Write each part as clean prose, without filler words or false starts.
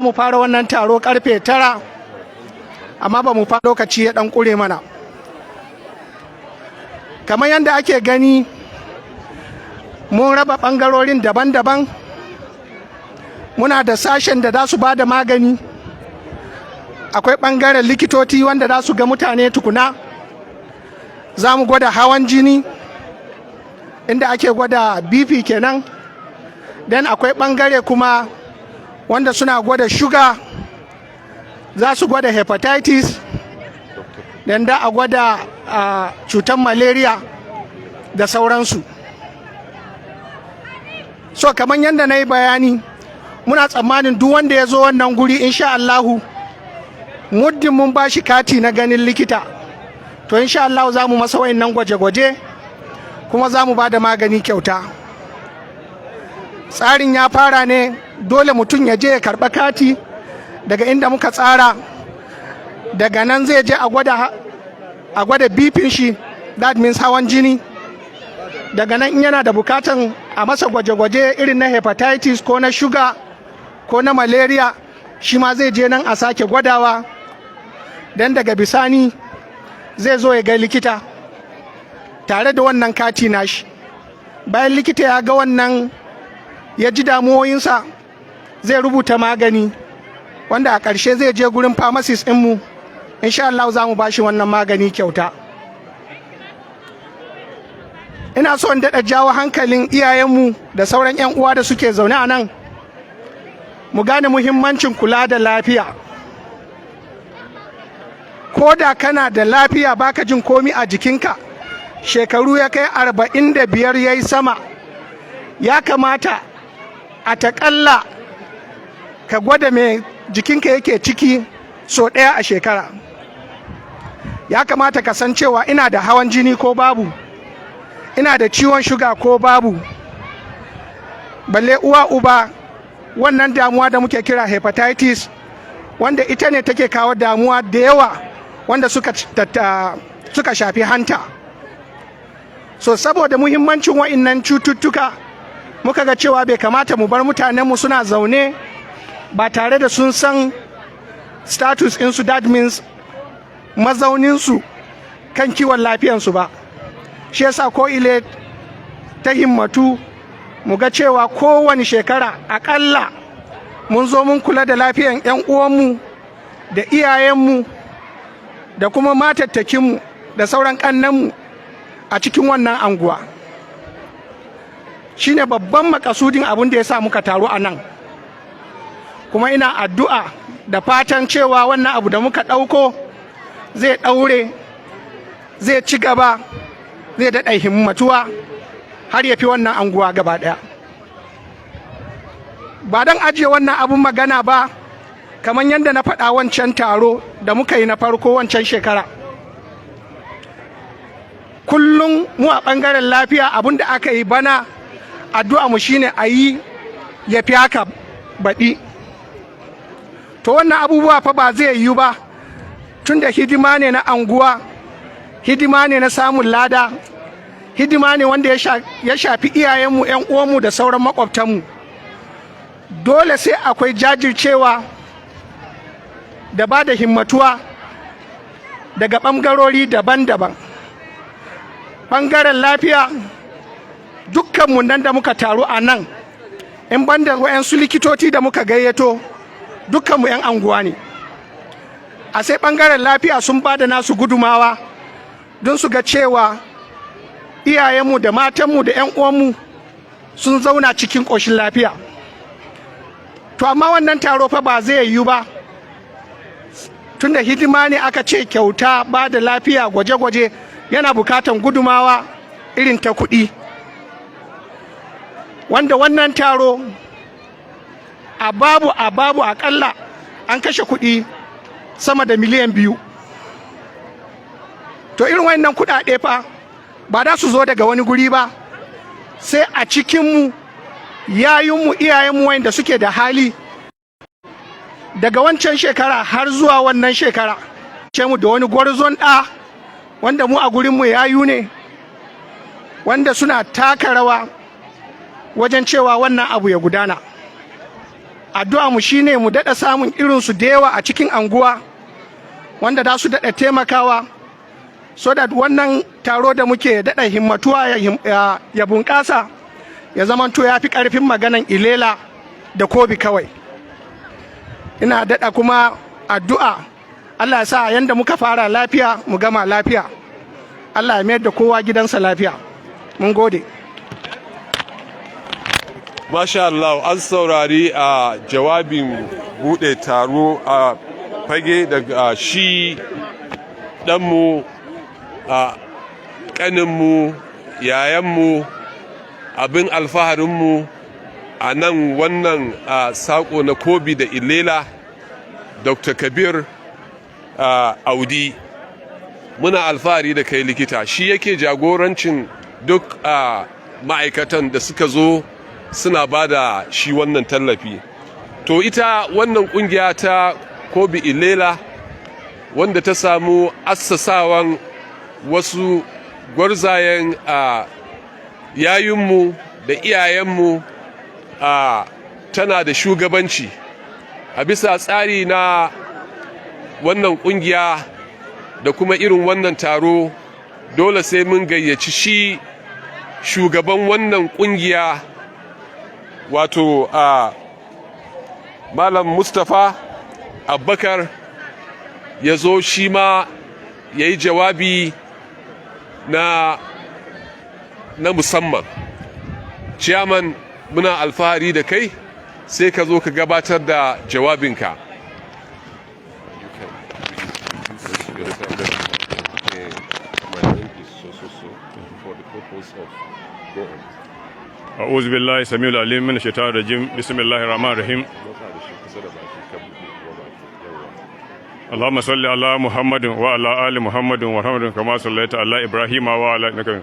Mu fara wannan taro karfe 9, amma ba mu fara, lokaci ya dan kure mana. Kamar yadda ake gani, mun raba bangarorin daban-daban. Muna da sashen da za su ba da magani, akwai bangaren likitoci wanda za su ga mutane tukuna, za mu gwada hawan jini, inda ake gwada BP kenan. Dan akwai bangare kuma wanda suna gwada shuga, za su gwada hepatitis, dan da a gwada cutar malaria da sauransu. So kamar yadda na yi bayani, muna tsammanin duk wanda ya zo wannan guri, insha Allahu, muddin mun ba shi kati na ganin likita, to insha Allahu za mu masa wayannan gwaje-gwaje kuma za mu ba da magani kyauta. Tsarin ya fara ne, dole mutum ya je ya karɓa kati daga inda muka tsara. Daga nan zai je a gwada BP-n shi, that means hawan jini. Daga nan in yana da bukatan a masa gwaje-gwaje irin na hepatitis ko na shuga ko na malaria, shi ma zai je nan a sake gwadawa. Dan daga bisani zai zo ya ga likita tare da wannan kati nashi. Bayan likita ya ga wannan, ya ji damuwoyinsa, zai rubuta magani, wanda a ƙarshe zai je gurin pharmacist ɗinmu. Insha Allah za mu bashi wannan magani kyauta. Ina so in daɗa jawo hankalin iyayenmu da sauran 'yan uwa da suke zaune a nan, mu gane muhimmancin kula da lafiya. Ko da kana da lafiya, baka jin komi a jikinka, shekaru ya kai 45 ya yi sama, ya kamata a taƙalla ka gwada me jikinka yake ciki so ɗaya a shekara. Ya kamata ka san cewa ina da hawan jini ko babu, ina da ciwon shuga ko babu, balle uwa uba wannan damuwa da muke kira hepatitis, wanda ita ne take kawo damuwa da yawa wanda suka shafi hanta. So saboda muhimmancin wa'innan cututtuka, muka ga cewa bai kamata mu bar mutanenmu suna zaune ba tare da sun san status insu, that means mazauninsu kan kiwon lafiyansu ba. Shi yasa COILAID ta himmatu mu ga cewa kowane shekara akalla mun zo mun kula da lafiyan 'yan uwanmu da iyayenmu da kuma matattakinmu da sauran kannanmu a cikin wannan anguwa. Shine babban makasudin abin da ya sa muka taru a nan. Kuma ina addu'a da fatan cewa wannan abu da muka ɗauko zai ɗaure, zai ci gaba, zai daɗa himmatuwa har ya fi wannan anguwa gaba ɗaya. Ba don ajiye wannan abun magana ba, kamar yadda na faɗa wancan taro da muka yi na farko wancan shekara, kullum mu a ɓangaren lafiya, abun da aka yi bana, addu'a mu shine a yi ya fi haka baɗi. To wannan abubuwa fa ba zai yiwu ba, tunda hidima ne na anguwa, hidima ne na samun lada, hidima ne wanda ya shafi iyayenmu, 'yan uwanmu da sauran makwabtanmu. Dole sai akwai jajircewa da ba da himmatuwa daga ɓangarori daban-daban. Ɓangaren lafiya, dukkanmu nan da muka taru a nan, in banda wayansu likitoci da muka gayyato, dukkanmu 'yan anguwa ne. A sai ɓangaren lafiya sun ba da nasu gudumawa don su ga cewa iyayenmu da matanmu da 'yan uwanmu sun zauna cikin ƙoshin lafiya. To amma wannan taro fa ba zai yiwu ba, tunda hidima ne aka ce kyauta, ba da lafiya, gwaje-gwaje yana bukatan gudumawa irin ta kuɗi, wanda wannan taro a babu akalla an kashe kuɗi sama da miliyan 2. To irin wannan kuɗaɗe fa ba za su zo daga wani guri ba, sai a cikinmu, yayunmu, iyayenmu wanda suke da hali. Daga wancan shekara har zuwa wannan shekara ce mu da wani gwarzon ɗa wanda mu a gurinmu yayu ne, wanda suna taka rawa wajen cewa wannan abu ya gudana. Addu'a mu shine mu daɗa samun irinsu da yawa a cikin anguwa wanda za su daɗa taimakawa, so that wannan taro da muke daɗa himmatuwa ya bunƙasa, ya zamanto ya fi ƙarfin maganan Ilela da Kobi kawai. Ina daɗa kuma addu'a, Allah ya sa yanda muka fara lafiya mu gama lafiya. Allah ya mayar da kowa gidansa lafiya. Mun gode. Masha Allah, an saurari a jawabin bude taro a fage daga shi ɗanmu, a ƙaninmu, yayanmu, abin alfaharinmu a nan wannan saƙo na Kobi da Ilela, Dr. Kabir Audi. Muna alfahari da kai, likita. Shi yake jagorancin duk ma'aikatan da suka zo suna ba da shi wannan tallafi. To, ita wannan kungiya ta Kobi Ilela, wanda ta samu assasawan wasu gwarzayen a yayinmu da iyayenmu, a tana da shugabanci a bisa tsari na wannan kungiya da kuma irin wannan taro. Dole sai mun gayyaci shi shugaban wannan kungiya, wato a Malam Mustapha Abubakar, ya zo shi ma ya yi jawabi na musamman. Ciyaman, muna alfahari da kai, sai ka zo ka gabatar da jawabinka. You can introduce yourself. My name is so so so for the purpose of go on. أعوذ بالله السميع العليم من الشيطان الرجيم. بسم الله الرحمن الرحيم. Matsa da shi kusa da baki, ka buɗe wa baki yawa. اللهم صل على محمد وعلى آل محمد وارحم كما صليت على إبراهيم وعلى إنك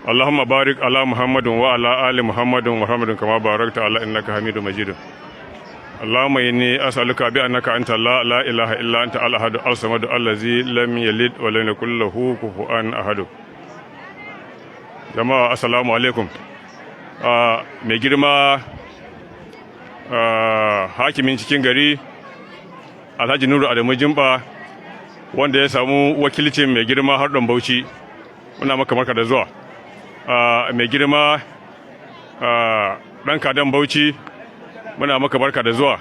اللهم بارك على محمد وعلى آل محمد وارحم كما باركت على إنك حميد مجيد. اللهم إني أسألك بأنك أنت الله، لا إله إلا أنت، الأحد الصمد، الذي لم يلد ولم يكن له كفوا أحد. Jama'a, assalamu alaikum. Mai girma hakimin cikin gari, Alhaji Nuru Adamu Jimba, wanda ya samu wakilcin mai girma Hardon Bauchi, muna maka barka da zuwa. Mai girma ɗan kadan Bauchi, muna maka barka da zuwa.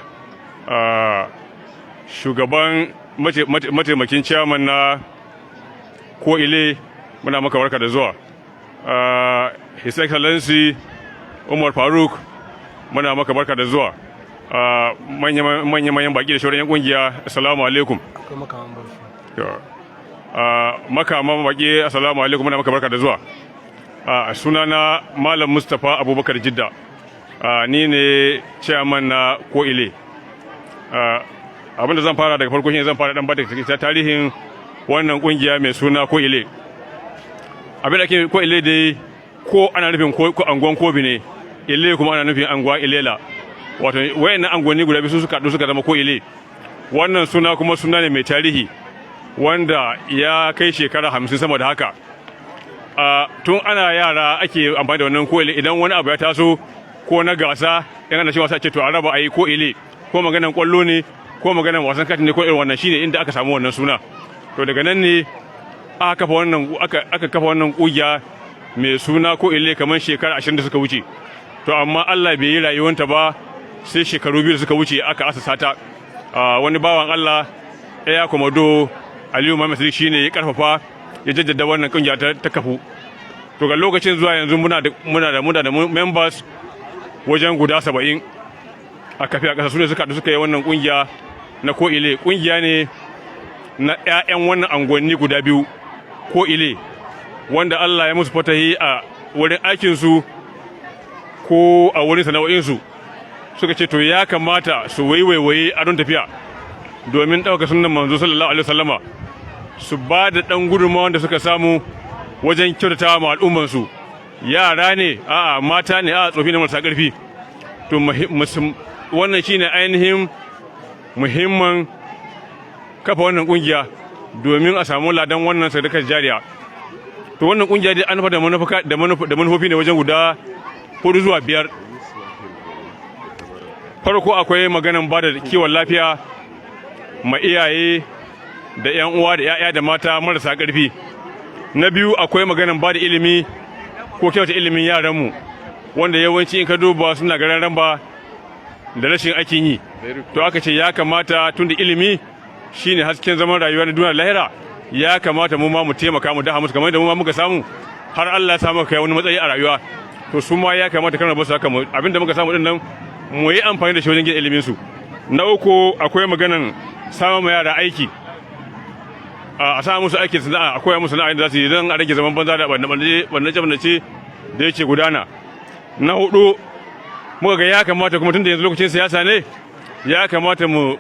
Shugaban mataimakin ciyaman na Koile, muna maka barka da zuwa. His Excellency Umar Faruk, muna maka barka da zuwa. Manya-manyan baki da shauran 'yan kungiya, assalamu alaikum. Makaman baki, assalamu alaikum, muna maka barka da zuwa. Sunana Malam Mustapha Abubakar Jidda, ni ne chairman na Koile. Abinda zan fara daga farko shine zan fara dan bada tarihin wannan kungiya mai suna Koile. Abin da ake Koile dai, ko ana nufin ko anguwan Kobi ne, Ile kuma ana nufin anguwa Ilela, wato wayannan anguwanni guda biyu su suka haɗu suka zama Koile. Wannan suna kuma suna ne mai tarihi wanda ya kai shekara 50 sama da haka. Tun ana yara ake amfani da wannan Koile. Idan wani abu ya taso ko na gasa, in ana cewa sai ce to a raba a yi Koile, ko maganan kwallo ne, ko maganan wasan kati ne, ko irin wannan, shine inda aka samu wannan suna. To, daga nan ne aka kafa wannan kungiya mai suna Koile kamar shekara 20 da suka wuce. To, amma Allah bai yi rayuwanta ba sai shekaru 2 da suka wuce aka asasa ta. Wani bawan Allah ya Komodo Aliyu Muhammad Sadiq shine ya karfafa, ya jaddada wannan kungiya ta kafu. To, ga lokacin zuwa yanzu muna da members wajen guda 70 a kafi a ƙasa. Su ne suka haɗu suka yi wannan kungiya na Koile. Kungiya ne na 'ya'yan wannan anguwanni guda biyu, Koile, wanda Allah ya musu fatahi a wurin aikinsu ko a wurin sana'o'insu, suka ce to ya kamata su waiwaiwaye a don tafiya domin ɗauka sunan Manzo sallallahu alaihi wasallama, su ba da ɗan gudunmawa da suka samu wajen kyautata ma al'ummansu, yara ne, a'a mata ne, a'a tsofi ne, marasa ƙarfi. To, wannan shine ainihin muhimman kafa wannan kungiya, domin a samu ladan wannan sadakar jariya. To, wannan kungiya dai an da manufa da manufofi ne wajen guda hudu zuwa biyar. Farko, akwai maganan ba da kiwon lafiya ma iyaye da 'yan uwa da 'ya'ya da mata marasa ƙarfi. Na biyu, akwai maganan ba da ilimi ko kyauta ilimin yaranmu, wanda yawanci in ka duba suna gararan ba da rashin aikin yi. To, aka ce ya kamata, tunda ilimi shine hasken zaman rayuwa na duniya lahira, ya kamata mu ma mu taimaka mu daha musu, kamar da mu ma muka samu har Allah ya samu kai wani matsayi a rayuwa. To, su ma ya kamata kana basu haka, abinda muka samu din nan mu yi amfani da shi wajen gina ilimin su. Na uku, akwai maganan samun ma yara aiki, a sa musu aikin sana'a, a koya musu sana'a da za su yi don a rage zaman banza da ɓannace da yake gudana. Na hudu, muka ga ya kamata kuma, tunda yanzu lokacin siyasa ne, ya kamata mu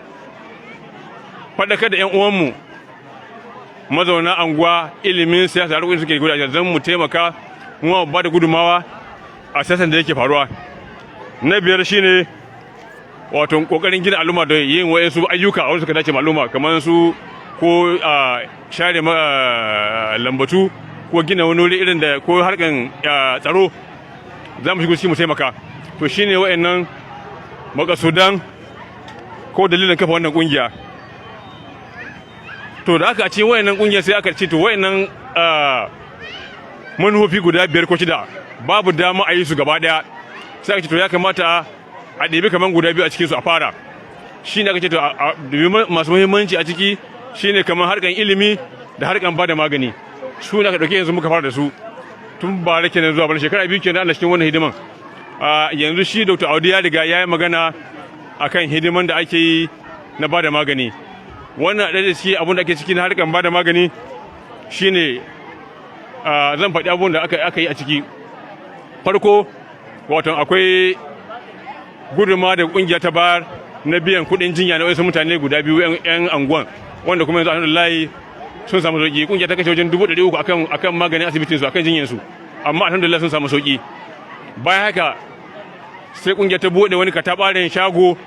faɗakar da 'yan uwanmu mazauna anguwa ilimin siyasa har suke gudana, zan mu taimaka mu ba da gudumawa a siyasan da yake faruwa. Na biyar shine wato kokarin gina al'umma da yin wayansu ayyuka a wanda suka dace ma al'umma, kamar su ko a share lambatu ko gina wani wuri irin da ko harkan tsaro, za mu shigo ciki mu taimaka. To, shine wayannan makasudan ko dalilin kafa wannan kungiya. To, da aka ce wayannan kungiya, sai aka ce to, wayannan manufofi guda biyar ko shida babu dama a yi su gaba daya. Sai aka ce to, ya kamata a ɗebi kamar guda biyu a cikinsu a fara. Shi ne aka ce to, a dubi masu muhimmanci a ciki, shine kamar harkan ilimi da harkan bada magani. Su ne aka ɗauke, yanzu muka fara da su tun bara kenan zuwa bana, shekara 2 kenan ana cikin wannan hidiman. Yanzu shi Dr. Audi ya riga ya yi magana akan hidiman da ake yi na bada magani. Wannan ɗaya da ciki abun da ake ciki na harkan bada magani shine zan faɗi abubuwan da aka yi a ciki. Farko, wato akwai gudunmawa da kungiya ta bayar na biyan kuɗin jinya na wasu mutane guda biyu, 'yan anguwan, wanda kuma yanzu alhamdulillah sun samu sauki. Kungiya ta kashe wajen 300,000 akan maganin asibitin su, akan jinyar su, amma alhamdulillah sun samu sauki. Bayan haka, sai kungiya ta bude wani kataɓaren shago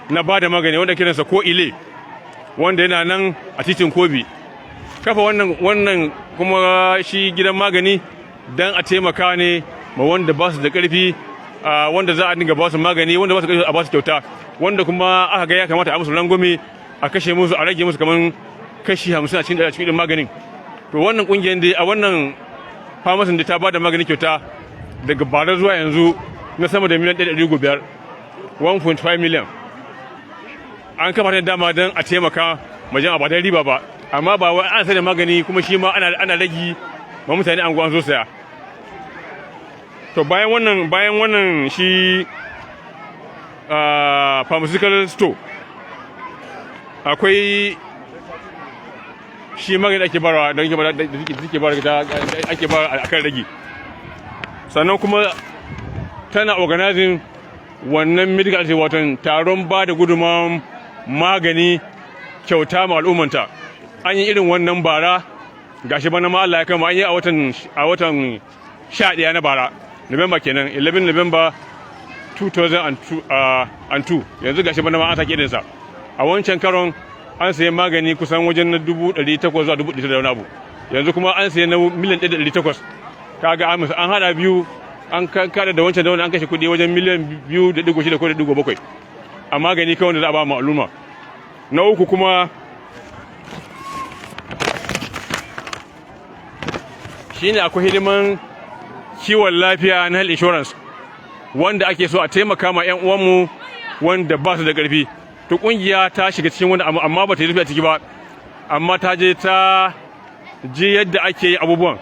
na ba da magani wanda kiransa ko ile, wanda yana nan a titin Kobi. Kafa wannan kuma shi gidan magani dan a taimaka ne ma wanda ba su da karfi, wanda za a dinga ba su magani, wanda ba su karfi a ba su kyauta, wanda kuma aka ga ya kamata a musu rangwame, a kashe musu, a rage musu kaman kashi 50 a cikin maganin. To, wannan kungiyar dai a wannan pharmacy da ta ba da magani kyauta daga bara zuwa yanzu na sama da miliyan 1.5, 1.5 million. An kafa ta dama don a taimaka ma jama'a, ba don riba ba, amma ba wai an sai da magani kuma shi ma ana ragi ma mutane an zo saya. To, bayan wannan shi pharmaceutical store, akwai shi magani da ake barawa da ake barawa ake barawa akan ragi. Sannan kuma tana organizing wannan medical, wato taron ba da gudunmawar magani kyauta ma al'ummanta. An yi irin wannan bara, gashi bana ma Allah ya kama an yi a watan 11 na bara, November kenan, 11 November 2002. Yanzu gashi bana ma an sake irinsa. A wancan karon an sayi magani kusan wajen na 800,000 zuwa 900,000 da wani abu. Yanzu kuma an sayi na miliyan 1.800. Kaga an hada biyu, an kada da wancan da wannan, an kashe kuɗi wajen miliyan 2.6 ko da 0.7 a magani kawai da za a ba mu al'umma. Na uku kuma shine akwai hidiman kiwon lafiya na health insurance, wanda ake so a taimaka ma 'yan uwanmu wanda ba su da ƙarfi. To, kungiya ta shiga cikin wani, amma ba ta yi rufe a ciki ba, amma ta je ta je yadda ake yi abubuwan.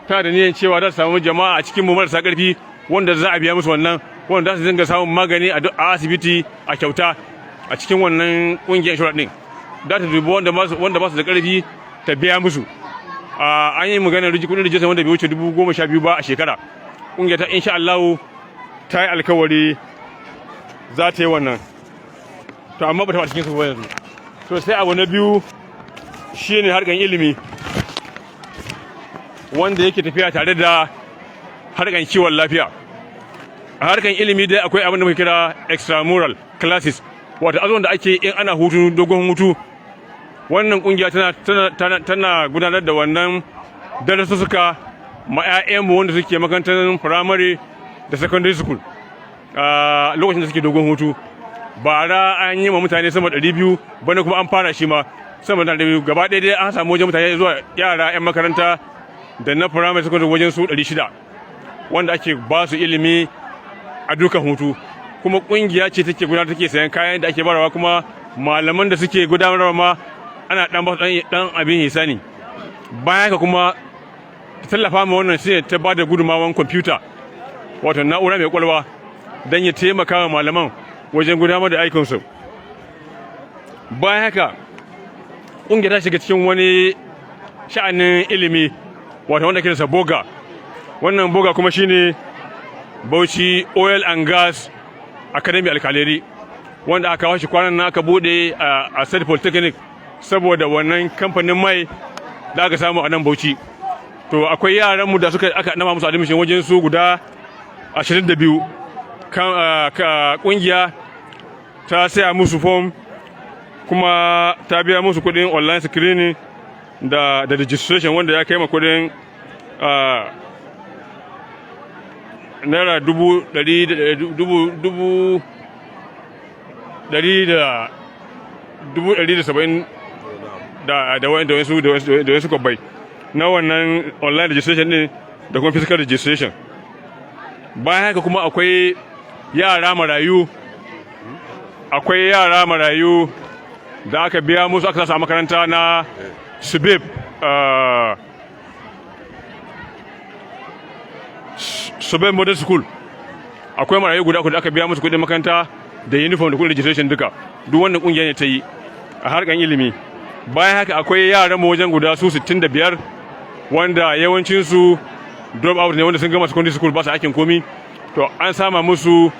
Ta da niyyar cewa za ta samu jama'a a cikin mu marasa ƙarfi wanda za a biya musu wannan, wanda za su dinga samun magani a asibiti a kyauta a cikin wannan kungiyar insurance din. Za ta dubi wanda ba su da ƙarfi ta biya musu. An yi maganar kudin rijista wanda bai wuce 12,000 ba a shekara. Kungiyar ta, insha Allah, ta yi alkawari za ta yi wannan, to amma ba ta cikin su ba yanzu. To, sai abu na biyu shine harkan ilimi, wanda yake tafiya tare da harkan kiwon lafiya. A harkan ilimi dai akwai abin da muke kira extramural classes, wato azuwan da ake in ana hutu, dogon hutu. Wannan kungiya tana gudanar da wannan darasussuka ma 'ya'yanmu wanda suke makarantar primary da secondary school a lokacin da suke dogon hutu. Bara an yi ma mutane sama da 200, bana kuma an fara shi ma sama da 200. Gaba ɗaya dai an samu wajen mutane zuwa yara 'yan makaranta da na firamare, secondary, wajen su 600 wanda ake ba su ilimi a dukan hutu. Kuma kungiya ce take gudanar, take sayan kayan da ake barawa, kuma malaman da suke gudanarwa ma ana dan ba su dan abin hisani. Bayan haka kuma ta tallafa ma wannan shine ta ba da gudunmawan kwamfuta, wato na'ura mai kwalwa, don ya taimaka wa malaman wajen gudanar da aikinsu. Bayan haka ƙungiyar ta shiga cikin wani sha'anin ilimi, wato wanda kiransa BOGA. Wannan BOGA kuma shine Bauchi Oil and Gas Academy Alkaleri, wanda aka kawo shi kwanan nan, aka bude a State Polytechnic saboda wannan kamfanin mai da aka samu a nan Bauchi. To akwai yaranmu da suka aka nama musu admission, wajen su guda 22. Kungiya ta saya musu form kuma ta biya musu kudin online screening da registration, wanda ya kai ma kudin naira dubu dari dubu dubu dari da 170,000 da wasu kwabbai na wannan online registration din da kuma physical registration. Bayan haka kuma akwai yara marayu da aka biya musu, aka sa makaranta na Subeb Model School. Akwai marayu guda uku da aka biya musu kudin makaranta da uniform da kudin registration duka. Duk wannan kungiya ne ta yi a harkan ilimi. Bayan haka akwai yaran mu wajen guda su 65 wanda yawancinsu drop out ne, wanda sun gama secondary school ba su aikin komi. To an sama musu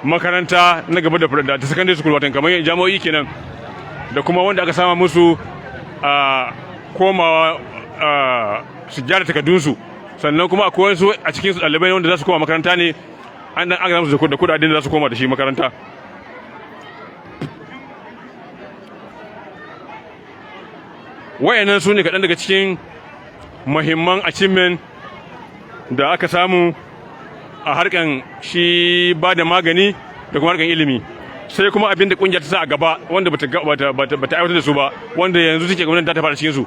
makaranta na gaba da secondary school, wato kamar jami'o'i kenan, da kuma wanda aka sama musu a komawa su gyara takardunsu. Sannan kuma akwai wasu a cikin su ɗalibai wanda za su koma makaranta ne, an dan aka musu da kudaden da za su koma da shi makaranta. Wayannan su ne kaɗan daga cikin muhimman achievement da aka samu a harkan shi ba da magani da kuma harkan ilimi. Sai kuma abin da kungiyar ta sa a gaba wanda bata bata aiwatar da su ba, wanda yanzu take gwamnati ta fara cikin su.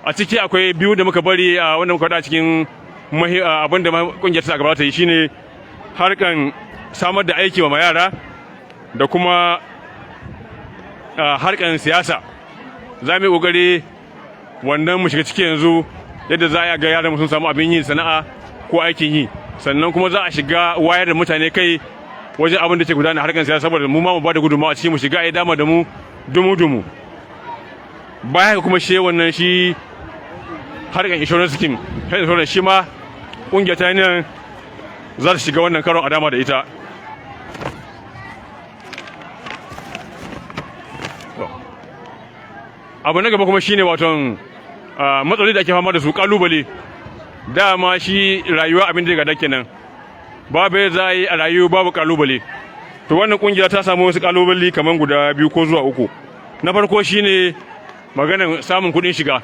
A ciki akwai biyu da muka bari a wanda muka faɗa a cikin abin da kungiyar ta sa a gaba ta yi, shine harkan samar da aiki wa yara da kuma harkan siyasa. Za mu yi kokari wannan mu shiga ciki yanzu, yadda za a ga yaran sun samu abin yin sana'a ko aikin yi. Sannan kuma za a shiga wayar da mutane kai wajen abin da ke gudana harkar siyasa, saboda mu ma mu bada gudunmawa a cikin, mu shiga a dama da mu dumu-dumu. Bayan haka kuma shi wannan shi harkar insurance scheme, health insurance, shi ma kungiyar ta nan za ta shiga wannan karon a dama da ita. Abu na gaba kuma shine waton matsaloli da ake fama da su, kalubale. Dama shi rayuwa abin da ya gada kenan, babu yadda za a yi a rayu babu kalubale. To wannan kungiya ta samu wasu kalubale kamar guda biyu ko zuwa uku. Na farko shine maganar samun kuɗin shiga.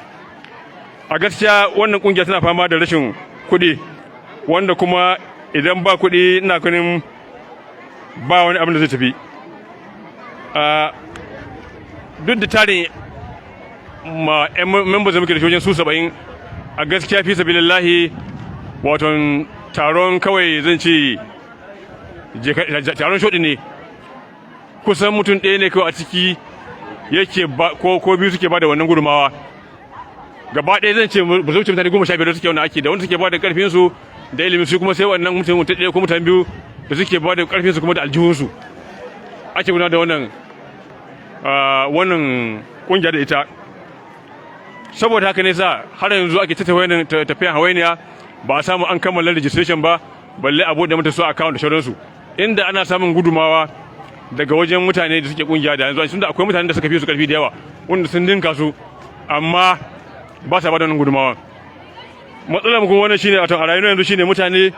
A gaskiya wannan kungiya tana fama da rashin kuɗi, wanda kuma idan ba kuɗi ina ganin ba wani abin da zai tafi. Duk da tarin ma 'yan members da muke da shi wajen su 70, a gaskiya fi sabilillahi, waton taron kawai zan ce taron shoɗi ne. Kusan mutum ɗaya ne kawai a ciki yake ba ko biyu suke ba da wannan gudumawa. Gaba ɗaya zan ce ba su wuce mutane 15 suke wannan aiki, da wanda suke ba da ƙarfin su da ilimin su. Kuma sai wannan mutum ɗaya ko mutane biyu da suke ba da ƙarfin su kuma da aljihun su ake gudanar da wannan kungiya da ita. Saboda haka ne sa har yanzu ake ta tafiyan hawainiya, ba a samu an kammala registration ba, balle a buɗe mata su account da sauransu. Inda ana samun gudumawa daga wajen mutane da suke kungiya da yanzu, tunda akwai mutanen da suka fi su karfi da yawa wanda sun dinka su, amma ba sa ba da wannan gudumawa. Matsalar mu kuma wannan shine, wato a rayuwar yanzu shine mutane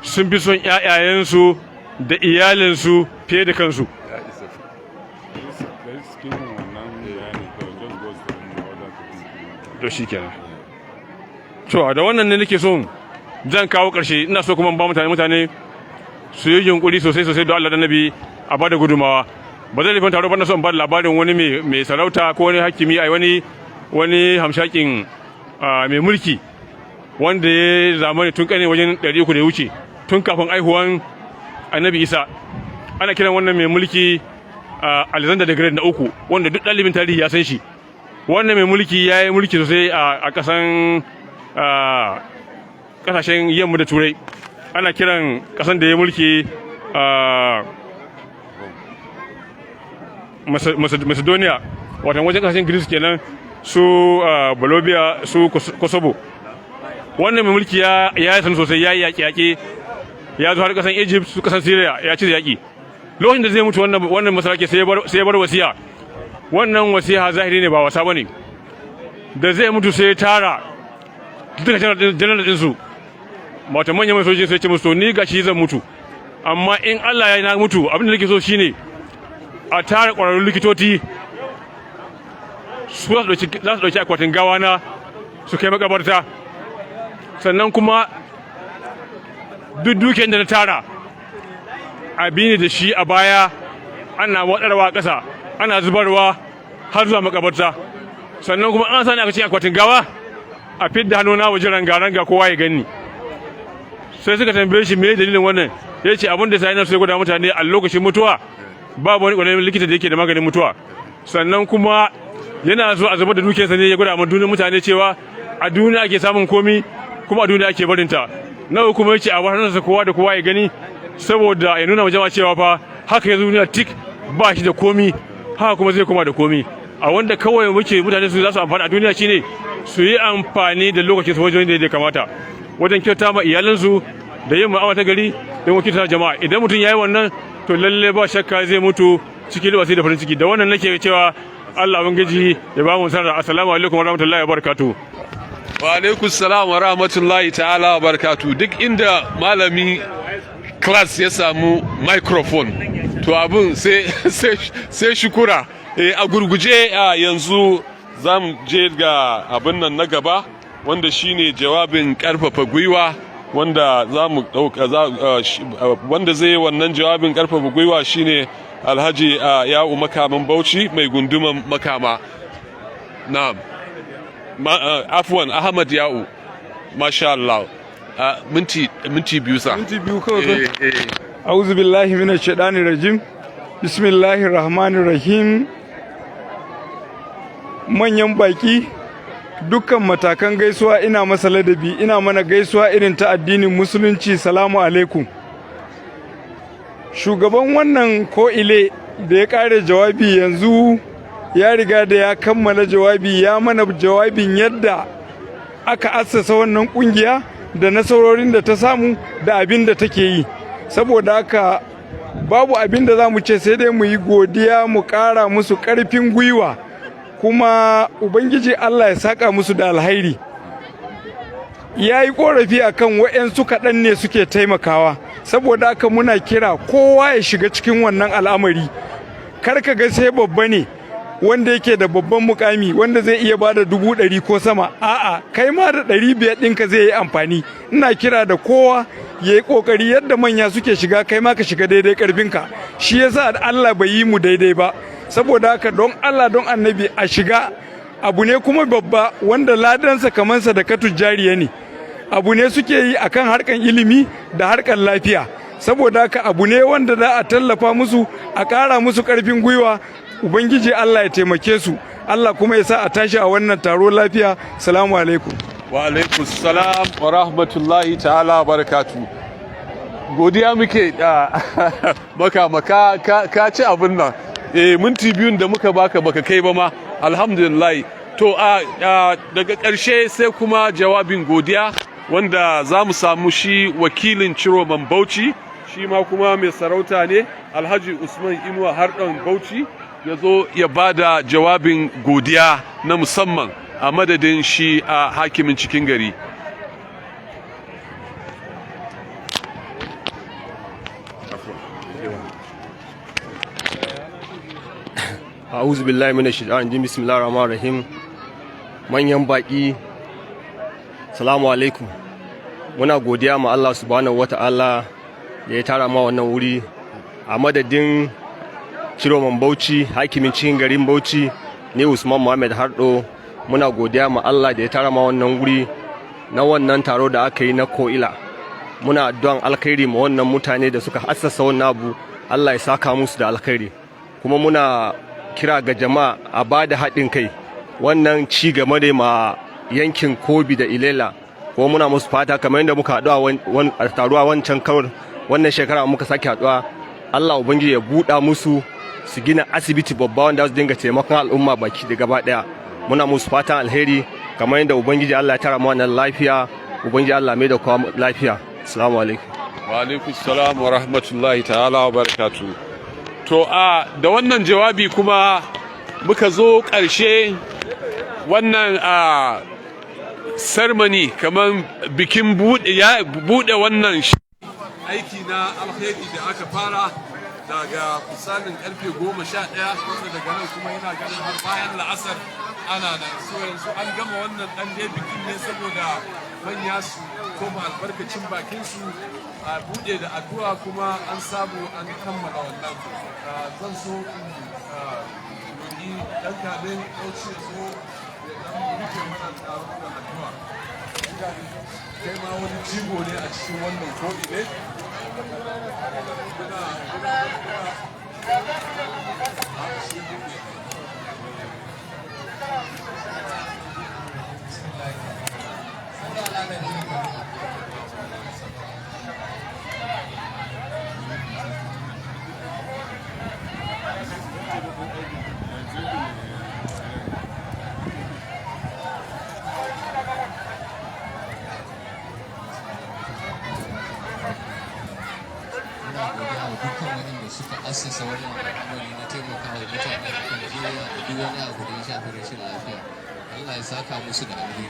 sun fi son ƴaƴayensu da iyalinsu fiye da kansu. Let's skip wannan bayani kawai, just go to the other thing. To shi kenan. To da wannan ne nake so zan kawo ƙarshe. Ina so kuma ba mutane Su yi yunkuri sosai sosai, don Allah da Nabi a bada gudumawa. Ba zai rufin taro ba na son ba da labarin wani mai sarauta ko wani hakimi, ai wani hamshakin mai mulki wanda ya zamani tun kane wajen 300 da ya wuce, tun kafin aihuwan Annabi Isa. Ana kiran wannan mai mulki Alexander the Great na uku, wanda duk ɗalibin tarihi ya san shi. Wannan mai mulki ya yi mulki sosai a kasashen yamma da Turai. Ana kiran kasan da ya mulki Macedonia, watan wajen kasashen Greece kenan, su Bolivia, su Kosovo. Wannan mai mulki ya yi sanu sosai, ya yi yaƙe-yaƙe, ya zo har kasan Egypt, su kasan Syria, ya ci yaƙi. Lokacin da zai mutu, wannan masarauke sai ya bar wasiya. Wannan wasiya zahiri ne, ba wasa bane. Da zai mutu, sai ya tara duka janar ɗinsu, wato manyan mai sojoji, sai ce musu: "Ni gashi zan mutu, amma in Allah ya na mutu, abin da nake so shine a tara ƙwararrun likitoci, su za su ɗauki akwatin gawa na su kai makabarta. Sannan kuma duk dukiyar da na tara, a bi ni da shi a baya, ana watsarwa ƙasa, ana zubarwa har zuwa makabarta. Sannan kuma an sani aka cikin akwatin gawa, a fidda hannuna waje ranga-ranga, kowa ya gani." Sai suka tambaye shi me dalilin wannan. Ya ce abin da sai na sai gwada mutane a lokacin mutuwa babu wani ƙwararren likita da yake da maganin mutuwa. Sannan kuma yana so a zubar da dukiyarsa ne, ya gwada ma duniyar mutane cewa a duniya ake samun komi, kuma a duniya ake barinta. Na kuma yace a hannunsa kowa da kowa ya gani, saboda ya nuna wa jama'a cewa fa haka ya zo duniya tik, ba shi da komi, haka kuma zai koma da komi. A wanda kawai muke mutane su za su amfani a duniya shine su yi amfani da lokacin su wajen da ya kamata, wajen kyauta ma iyalansu da yin mu'amala ta gari da kuma kyauta jama'a. Idan mutum ya yi wannan, to lalle ba shakka zai mutu cikin wasi da farin ciki. Da wannan nake cewa Allah Ubangiji ya ba mu sarra. Assalamu alaikum warahmatullahi wabarakatuh. Wa alaikum salam wa rahmatullahi ta'ala wa barakatuh. Duk inda malami class ya samu microphone, to abun sai shukura. A gurguje, yanzu za mu je ga abin nan na gaba, wanda shine jawabin karfafa gwiwa, wanda za mu dauka, wanda zai yi wannan jawabin karfafa gwiwa shine Alhaji Ya'u Makaman Bauchi, mai gunduman Makama. Na'am, afwan, Ahmad Ya'u. Masha Allah, minti 2 sa. Minti 2 kawai. A'udhu billahi minash shaitani rajim. Bismillahir rahmanir rahim. Manyan baki, dukkan matakan gaisuwa ina masa ladabi, ina mana gaisuwa irin ta addinin Musulunci: salamu alaikum. Shugaban wannan ko'ile da ya kare jawabi yanzu, ya riga da ya kammala jawabi, ya mana jawabin yadda aka assasa wannan kungiya da nasarorin da ta samu da abin da take yi. Saboda haka babu abin da za mu ce sai dai mu yi godiya, mu ƙara musu ƙarfin gwiwa, kuma Ubangiji Allah ya saka musu da alhairi. Ya yi ƙorafi a kan wa'yansu kaɗan ne suke taimakawa. Saboda haka muna kira kowa ya shiga cikin wannan al'amari. Kar ka ga sai babba ne wanda yake da babban mukami wanda zai iya bada 100,000 ko sama. A'a, kai ma da 500 ɗinka zai yi amfani. Ina kira da kowa ya yi ƙoƙari. Yadda manya suke shiga, kai ma ka shiga daidai ƙarfinka. Shi yasa Allah bai yi mu daidai ba. Saboda haka, don Allah, don Annabi, a shiga. Abu ne kuma babba wanda ladansa kamar sadakatu jariya ne. Abu ne suke yi akan harkan ilimi da harkan lafiya. Saboda haka abu ne wanda za a tallafa musu, a ƙara musu ƙarfin gwiwa. Ubangiji Allah ya taimake su, Allah kuma ya sa a tashi a wannan taro lafiya. Salamu alaikum. Wa alaikum salam wa rahmatullahi ta'ala wa barakatu. Godiya muke maka maka. Ka ci abin nan, minti 2n da muka baka, baka kai ba ma, alhamdulillah. To, a daga ƙarshe sai kuma jawabin godiya, wanda za mu samu shi wakilin Ciroman Bauchi, shi ma kuma mai sarauta ne, Alhaji Usman Inuwa Harɗon Bauchi, ya zo ya ba da jawabin godiya na musamman a madadin shi a hakimin cikin gari. A'udhu billahi minash shaitanir rajim. Bismillahir rahmanir rahim. Manyan baki, salamu alaikum. Muna godiya ma Allah Subhanahu wata'ala da ya tara ma wannan wuri. A madadin Ciroman Bauchi, hakimin cikin garin Bauchi ne, Usman Muhammad Hardo, muna godiya ma Allah da ya tara ma wannan wuri na wannan taro da aka yi na Ko'ila. Muna addu'an alkhairi ma wannan mutane da suka assasa wannan abu, Allah ya saka musu da alkhairi. Kuma muna kira ga jama'a a ba da haɗin kai, wannan ci gaba ne ma yankin Kobi da Ilela. Kuma muna musu fata kamar yadda muka haɗu a taruwa wancan kawar, wannan shekara muka sake haɗuwa, Allah Ubangiji ya buɗa musu su gina asibiti babba wanda su dinga taimakon al'umma baki da gaba ɗaya. Muna musu fatan alheri kamar yadda Ubangiji Allah ya tara mu wannan lafiya, Ubangiji Allah mai da kowa lafiya. Assalamu alaikum. Wa alaikum salam wa rahmatullahi ta'ala wa barakatu. To, a da wannan jawabi kuma muka zo ƙarshe wannan a ceremony, kamar bikin buɗe wannan aiki na alheri da aka fara daga misalin karfe 11, wanda daga nan kuma yana ganin har bayan la'asar ana nan. So yanzu an gama wannan ɗan dai bikin ne saboda manya su koma albarkacin bakin su, a buɗe da addu'a, kuma an samu an kammala wannan. Zan so in roƙi ɗan kamin ɗauci ya zo ya ɗan rufe mana taron da addu'a. Kai ma wani jigo ne a cikin wannan ko'i ne. Muna godiya wa dukkan waɗanda suka assasa wannan al'amari na taimakawa mutane a kan jinya da duk wani abu da ya shafi rashin lafiya. Allah ya saka musu da alheri.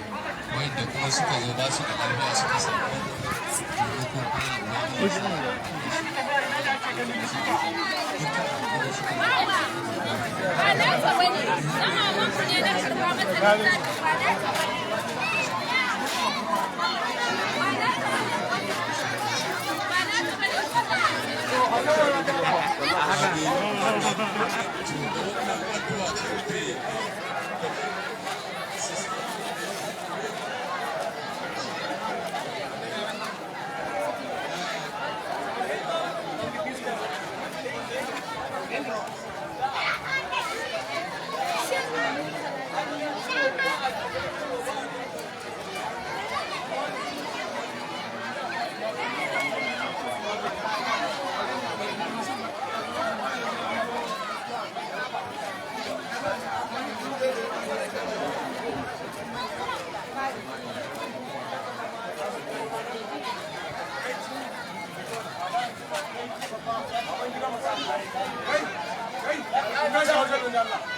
Waɗanda kuma suka zo ba su da lafiya suka samu wannan taimako, Allah ubangiji ya sa dukkan abu da suka yi. Ba naka bane, na mamanku ne, na karba masa littafi, ba naka bane. Ba naka bane. Ba naka bane.